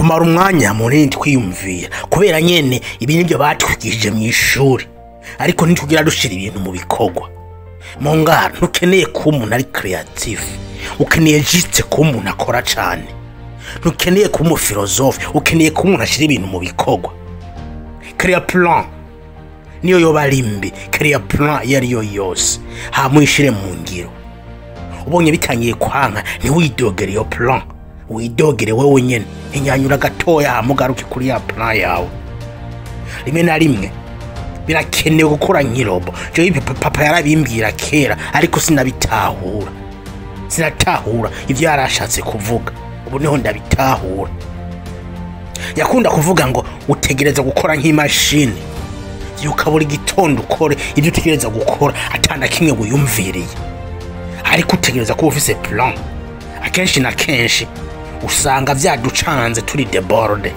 Tumara umwanya munini twiyumvira kubera nyene ibi nibyo batwigishije mu ishuri, ariko ntitugira dushira ibintu mu bikorwa. Mu ngara ntukeneye kuba umuntu ari creative, ukeneye juste kuba umuntu akora cane. Ntukeneye kuba umufilozofe, ukeneye kuba umuntu ashira ibintu mu bikorwa. Créer plan niyo yoba ari mbi, créer plan iyo ariyo yose hama uyishire mu ngiro. Ubonye bitangiye kwanka, ntiwidogere iyo plan, widogere wewe nyene. Inyanyura gatoya hama ugaruke kuri ya plan yawe. Rimwe na rimwe birakenewe gukora nk'i robot. Jewe papa yarabimbwira kera, ariko sinabitahura, sinatahura ivyo yarashatse kuvuga. Ubu niho ndabitahura. Yakunda kuvuga ngo utegereza gukora nk'imashini, vyuka buri gitondo ukore ibyo utegereza gukora atana kimwe wiyumviriye, ariko utegereza kuba ufise plan. Akenshi na kenshi usanga vyaducanze, turi débordés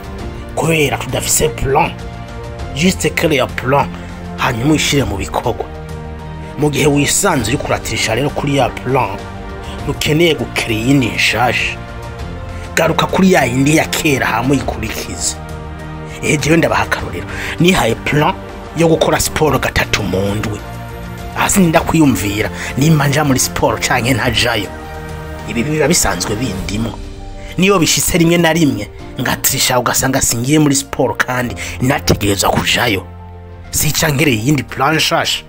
kubera tudafise plan. Juste créer plan hanyuma uyishire mu bikorwa. Mu gihe wisanze uriko uratirisha rero kuri ya plan, ntukeneye gucréer iyindi nshasha, garuka kuri ya yindi ya kera hama uyikurikize. Ehe, jewe ndabaha akarorero. Nihaye plan yo gukora siporo gatatu mu ndwi. Hasi ninda kwiyumvira nimba nja muri siporo canke ntajayo, ibi biba bisanzwe bindimo. Niyo bishitse rimwe na rimwe ngatirisha, ugasanga singiye muri siporo kandi nategerezwa kujayo, sica nkereye iyindi plan nshasha,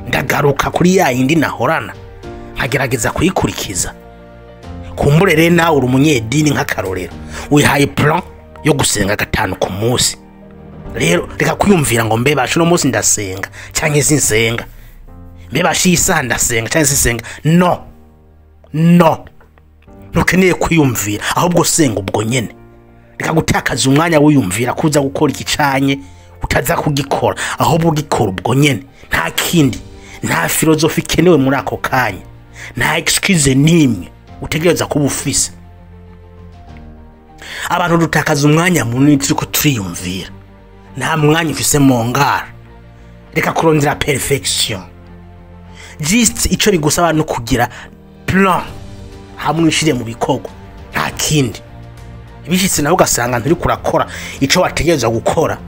ndagaruka kuri ya yindi nahorana nkagerageza kuyikurikiza. Kumbure rero nawe uri umunyedini, nk'akarorero wihaye plan yo gusenga gatanu ku munsi. Rero reka kwiyumvira ngo mbe basha uno munsi ndasenga canke sinsenga, mbe basha iyi saha ndasenga canke sinsenga. No, no, ntukeneye kwiyumvira, ahubwo senga ubwo nyene. Reka gutakaza umwanya wiyumvira kuza gukora iki canye utaza kugikora, ahubwo ugikora ubwo nyene. Nta kindi, nta filozofi ikenewe muri ako kanya, nta excuse n'imwe utegereza kuba ufise. Abantu dutakaza umwanya munini turiko turiyumvira. Nta mwanya ufise mu ngara. Reka kurondera perfection. Juste ico bigusaba no kugira plan hamwe ushire mu bikorwa, nta kindi. Ibishitse nawe ugasanga nturi kurakora ico wategereza gukora,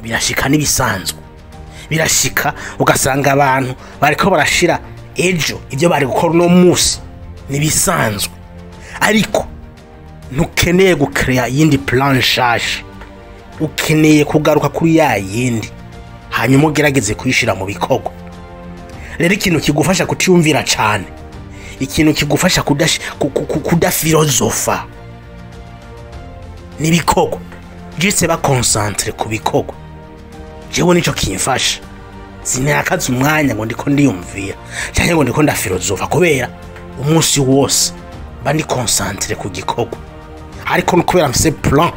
birashika, n'ibisanzwe birashika, ugasanga abantu bariko barashira ejo ibyo bari gukora uno munsi, nibisanzwe. Ariko ntukeneye gucréer iyindi plan nshasha, ukeneye kugaruka kuri ya yindi hanyuma ugerageze kuyishira mu bikorwa. Rero ikintu kigufasha kutiyumvira cane, ikintu kigufasha kudafilozofa nibikorwa. Juste ba concentré ku bikorwa. Jewe nico kimfasha, sinakaza umwanya ngo ndiko ndiyumvira canke ngo ndiko ndafilozofa, kubera umunsi wose mba ndi concentré ku gikorwa, ariko no kubera mfise plan.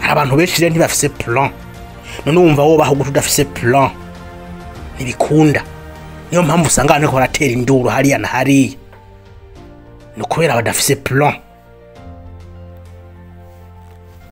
Hari abantu benshi rero ntibafise plan. None wumva wobaho gute udafise plan? Ntibikunda. Niyo mpamvu usanga abantu bariko baratera induru hariya na hariya, ni ukubera badafise plan.